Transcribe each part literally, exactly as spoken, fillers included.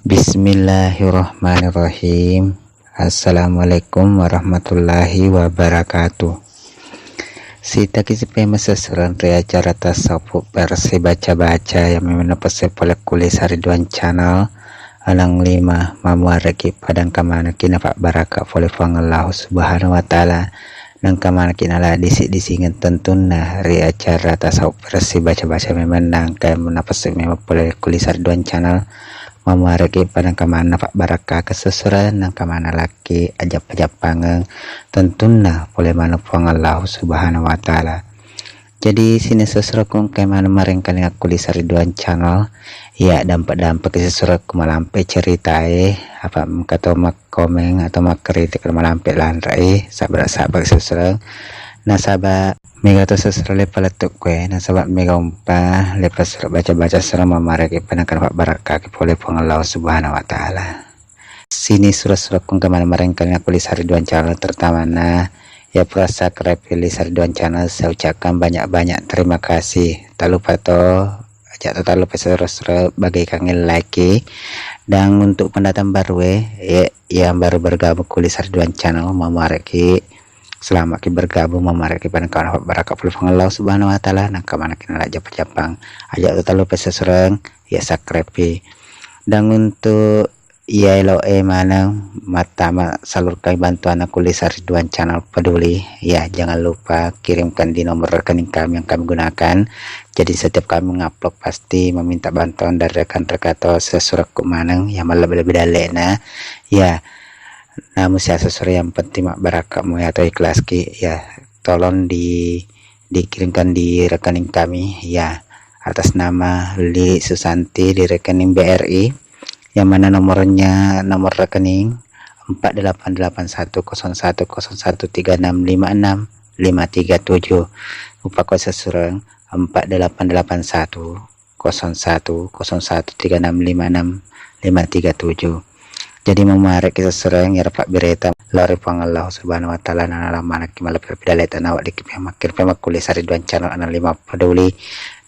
Bismillahirrahmanirrahim. Assalamualaikum warahmatullahi wabarakatuh. Sitaki sipe masessuran ri acara tasawuf versi baca-baca yang memang napasai pole kuli sariduan channel enam lima mamuareki padang kamanaki nafak baraka pole Puang Allahu Subhanahu wa Ta'ala. Nangka manaki nala disi-disingeng tentunna ri acara tasawuf versi baca-baca memang nangka napasai memang pole kuli sariduan channel mamuareki padang kamanna nafak baraka kesessuran nangka manala ki ajappa-jappangeng tentunna pole maneng Puang Allahu Subhanahu wa Ta'ala. Jadi sininna sessurekku engka maneng marengkalinga kuli sariduan channel. Iya, dampe-dampe sessurekku malampe ceritae, apa engka to makkomeng atau makkritik malampe lanre e, sabara-sabara sessureng. Nasaba mega to sessureng le palettuk kue, nasaba mega umpa le passureng baca-baca sureng mamuareki padang kamanna nafak baraka ki pole Puang Allahu Subhanahu wa Ta'ala. Sini sura-sura kung kemana merengkali aku Lisa Ridwan Channel terutama na ya pura subscribe Lisa Ridwan Channel, saya ucapkan banyak-banyak terima kasih. Tak lupa to, aja tak lupa sura-sura bagaikan like. Dan untuk pendatang baru eh, ya, yang baru bergabung ku Lisa Ridwan Channel, mamuareki selamat ki bergabung, mamuareki padang kamanna nafak baraka pole Puang Allah Subhanahu wa Ta'ala, nangka manaki nala jappa-jappang. Aja tak lupa sessureng ya subscribe. Dan untuk iya elo'e maneng mattama salurkan bantuanna ku Lisa Ridwan Channel Peduli. Ya, jangan lupa kirimkan di nomor rekening kami yang kami gunakan. Jadi setiap kami ngupload pasti meminta bantuan dari rekan-rekan atau sessurekku maneng yang mallebbi-lebbi dalle'na. Ya, namu siasa sessureng yang penting mabbarakka mu ya atau ikhlas ki. Ya, tolong di dikirimkan di rekening kami ya, atas nama Lili Susanti di rekening B R I, yang mana nomornya, nomor rekening empat delapan delapan satu kosong satu kosong satu tiga enam lima enam lima tiga tujuh. Upako sessureng empat delapan delapan satu kosong satu kosong satu tiga enam lima enam lima tiga tujuh. Jadi mamuareki sessureng iyaro pabbireta lao ri Puang Allah Subhanahu wa Ta'ala, nala manaki mallebbi-lebbi dalle'ta, naweddikki makkiri makku Lisa Ridwan Channel enam lima Peduli.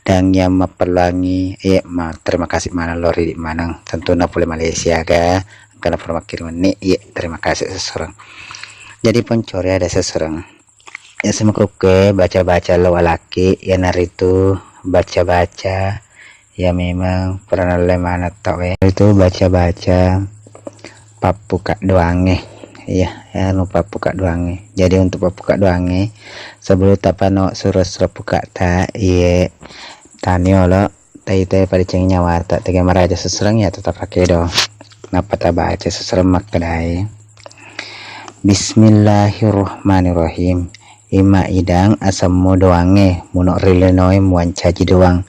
Dan yang mapperluangi, eh, ma-, terima kasih maneng lao ri maneng, tentunna pole Malaysia ga, engkana pura makkiri menni, iya, terima kasih sessureng. Jadi poncore ada sessureng. Ya, semakkukke baca-baca lo walaki, iyanaritu baca-baca ya memang pura nalle maneng tauwe. Itu baca-baca pappukaq doangnge. Iya, anu pappukaq doangnge. Jadi untuk pappukaq doangnge, sebelum tapano sura-sura pukaqta, iye taniolo tai-tai padecengi nyawata, tega maraja sessureng ya tetap pakai do. Nappa tabaca sessureng makkedae. Bismillahirrahmanirrahim. Ima idang asemmu doangnge, muno ri linoe muancaji doang.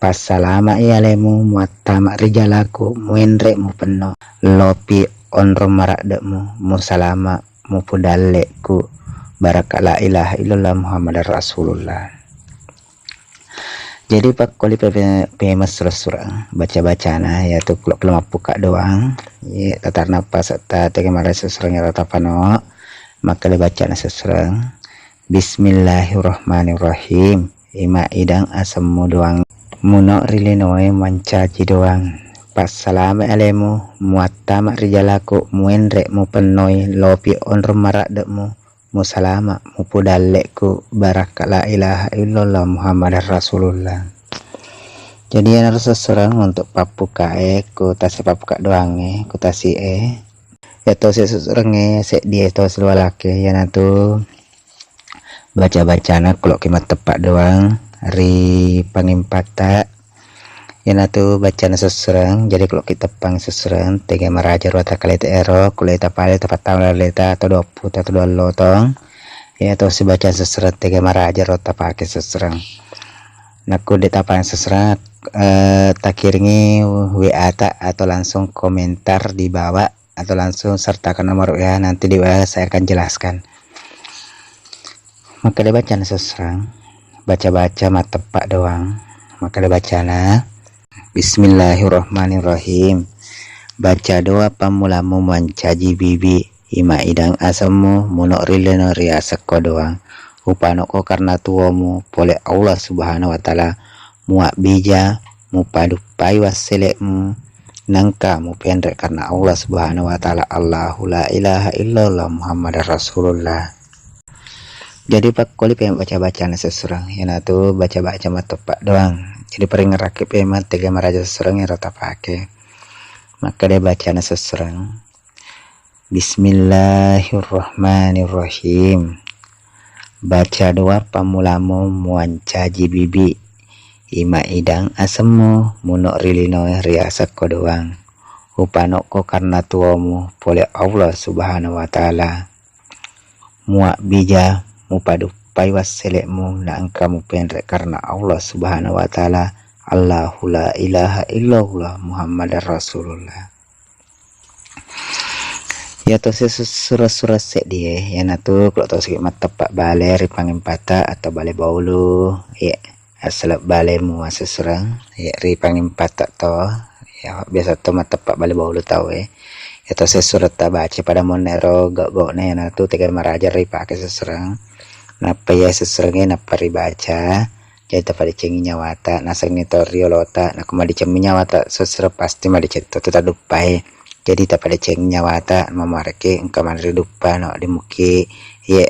Passalama'i alemu, muattama ri jalaku, muenre mupenno. Lopi onrong maradde'mu, musalama mupudalle'ku. Barakka la ilaha illallah Muhammadar Rasulullah. Jadi pakkoli pe-, pe-, pemeng sura-surang, baca-bacana, yaitu klo-, klo mappukaq doang, ye, tatarna pasetta tege maraja sessureng iyaro tapano, makkeda bacana sessureng. Bismillahirrahmanirrahim. Ima idang asemmu doang. Muno ri linoe mancaji doang. Passalama alemu, muattama ri jalaku, muenre mupennoi, lopi onrong maradde'mu, musalama mupudalle'ku, barakka la ilaha illallah Muhammadar Rasulullah. Jadi iyanaro sessureng untuk pappukaq e, ku tasi pappukaq doangnge, ku tasi e. Iya tosi sessurengnge seddi e tosi walaki, iyanatu baca-bacana klo ki matteppaq doang ri pangimpatta. Iyanatu bacana sessureng, jadi klo ki teppang sessureng, tega maraja ruata kaleta ero, klo eta pale tapattama leta atau dua puta atau dua lotong. Iya tosi baca sessureng tega maraja ruata pake sessureng. Nakko de tapang sessureng, eh, takiringi W A ta atau langsung komentar di bawah atau langsung sertakan nomor W A nanti di W A saya akan jelaskan. Makkeda bacana sessureng, baca-baca matteppaq doang. Makkeda bacana, Bismillahirrahmanirrahim. Baca doa pammulamu mancaji bibi, ima idang asemmu, muno ri lino ri asekko doang. Upanoqko karena tuomu, pole Allah Subhanahu wa Ta'ala, muabbija, mupaduppai wasseleqmu, nengka mupenre karena Allah Subhanahu wa Ta'ala, Allahu la ilaha illallah Muhammadar Rasulullah. Jadi pakkoli pe baca-bacana sessureng, iyanatu baca-baca mateppa doang. Jadi paringeraki pe tega maraja sessureng ero tapake. Makkeda bacana sessureng, Bismillahirrahmanirrahim. Baca doa pammulamu muancaji bibi. Ima idang asemmu, muno ri linoe riasekko doang. Upanokko karena tuomu pole Allah Subhanahu wa Ta'ala. Muabbija, mupaduppai wassele'mu, na engka mupenre karena Allah Subhanahu wa Ta'ala. Allahu la ilaha illallah Muhammadar Rasulullah. Iyato sessu-, sura-sura seddie, iyanatu klo to sigi matteppa bale ri pangempata atau bale baulu, iya, assaleng balemu asessureng, iya, ri pangempata to, iya, biasa to matteppa bale baulu tauwe. Iyato sessureng tabaca pada monne ro gau-gaune iyanatu tega maraja ripake sessureng. Nappa iya sessurengnge nappa ribaca, jadi tapadecengi nyawata, nasengngi to riolota, nakko madecengmi nyawata, sessureng pasti madeceng to, tetap duppai. Jadi tapadecengi nyawata, mamuareki engka manre duppa, no, dimuki, ye,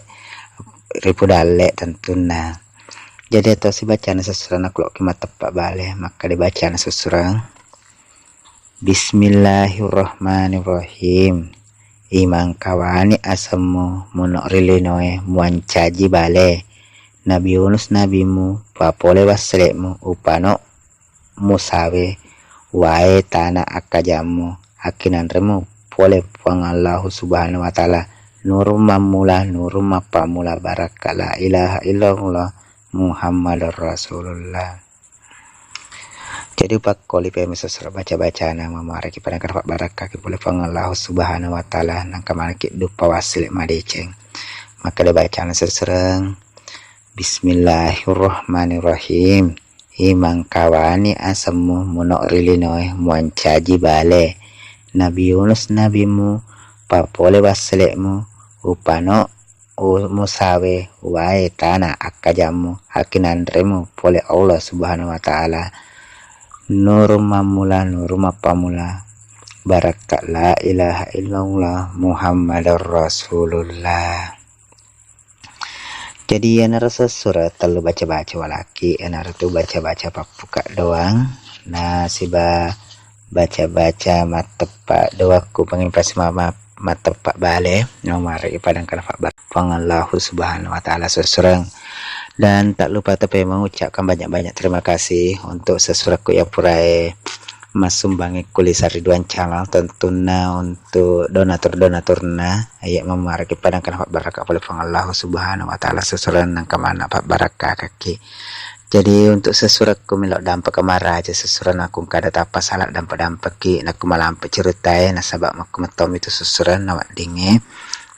ripu dalle tentunna. Jadi atau sibacana sessureng nakloki mateppa bale, makkeda bacana sessureng. Bismillahirrahmanirrahim. Imangkawani asemmu, muno ri linoe muancaji bale. Nabi Yunus nabimu, papole wassele'mu, upano musawe wae tana akkajammu, akkinanremu pole Puang Allahu Subhanahu wa Ta'ala. Nurung mammula, nurung mappammula, barakka la ilaha illallah Muhammadur Rasulullah. Jadi pakkoli pemi sessureng baca-bacana, mamuareki pada engka napabbarakkaki pole Puang Allahu Subhanahu wa Ta'ala, nengka manekki duppa wassele madeceng. Makkeda bacana sessureng, Bismillahirrahmanirrahim. Imangkawani asemmu, muno ri linoe muancaji bale. Nabi Yunus nabimu, papole wassele'mu, upano u-, musawe wae tana akkajammu, akkinanremu pole Allah Subhanahu wa Ta'ala. Nurung mammula, nurung mappammula, barakka la ilaha illallah Muhammadar Rasulullah. Jadi iyanaro sessureng tellu baca-baca walaki, iyanaritu baca-baca pappuka doang, nasiba baca-baca mateppa doakku pangempasi mama-, mateppa bale, nomare pada engka napabbarakkaki Puang Allahu Subhanahu wa Ta'ala sessureng. Dan tak lupa tapi mengucapkan banyak-banyak terima kasih untuk sessurekku yang purae massumbangi ku Lisa Ridwan Channel, tentunna untuk donatur-donaturna, iya mamuareki pada engka napabbarakkaki pole Puang Allahu Subhanahu wa Ta'ala sessureng nengka maneng pabbarakkakaki. Jadi untuk sessurekku melo dampaka maraja sessureng, nakko engka ada tappa sala dampa-dampaki, nakko malampe ceritae, nasaba makko mettomi tu sessureng naweddingnge.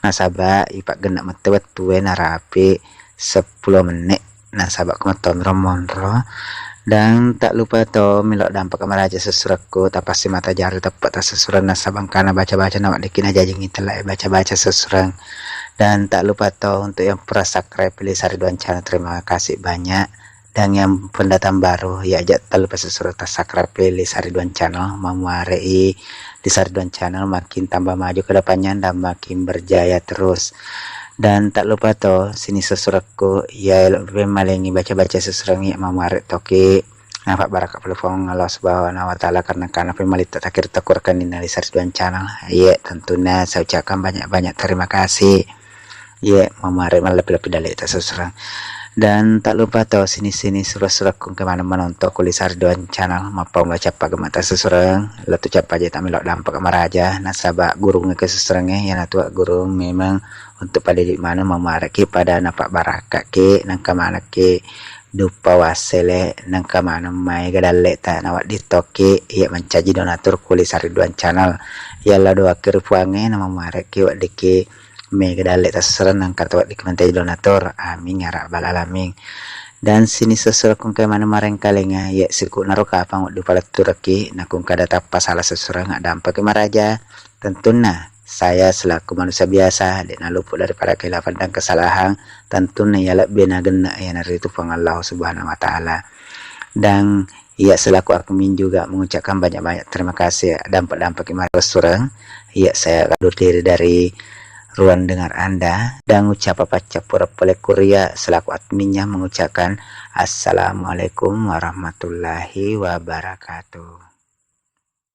Nasaba ipaggenna mette wettue narapi seppulo menit, nasaba ko mettomi ro monro. Dan tak lupa to melo dampaka maraja sessurekku, tapassi mata jaru teppa tasessureng, nasaba engkana baca-baca naweddikki najajingi tella e baca-baca sessureng. Dan tak lupa to untuk yang pura subscribe Lisa Ridwan Channel, terima kasih banyak. Dan yang pendatang baru, ya aja tak lupa sessureng ta subscribe Lisa Ridwan Channel, mamuarei Lisa Ridwan Channel makin tambah maju ke depannya dan makin berjaya terus. Dan tak lupa to, sini sessurekku, ya elo pemalengi baca-baca sessureng, ya mamuare toki napabbarakkaki pole Puang Allah Subhanahu wa Ta'ala karena kana pemalitta takir takurkan di Lisa Ridwan Channel. Iya, tentunya saya ucapkan banyak-banyak terima kasih. Iya, mamare mallepi-lepi daleta sessureng. Dan tak lupa to sini-sini sura-surakku engka maneng manontong ku Lisa Ridwan Channel, mappammula cappa gemata sessureng, lettu cappa aja tak melo dampaka maraja, nasaba gurung ke sessurengnge, iyanatu gurung memang untuk pada di mana mamuareki pada napabbarakkaki, nengka manekki duppa wassele, nengka maneng maega dalleta nawedding tokki iya mancaji donatur ku Lisa Ridwan Channel. Yalla doakki ri Puangnge, namamuareki weddikki mega dalle tassereng nangka to weddikki mancaji donatur. Amin ya rabbal alamin. Dan sini sessurekku engka maneng marengkalinga, iya sikuknaro kapang wedding paletturekki, nakko engka ada tappa sala sessureng, dampaki maraja. Tentunna saya selaku manusia biasa, de' naluput daripada kekhilafan dan kesalahan, tentunna iya lebbi nagenna iyanaritu Puang Allah Subhanahu wa Ta'ala. Dan Iya, selaku admin juga mengucapkan banyak-banyak terima kasih, dampak-dampak maressureng. Iya, saya undur diri dari ruang dengar Anda dan ucapa paccappureng pole kuria selaku adminnya mengucapkan assalamualaikum warahmatullahi wabarakatuh.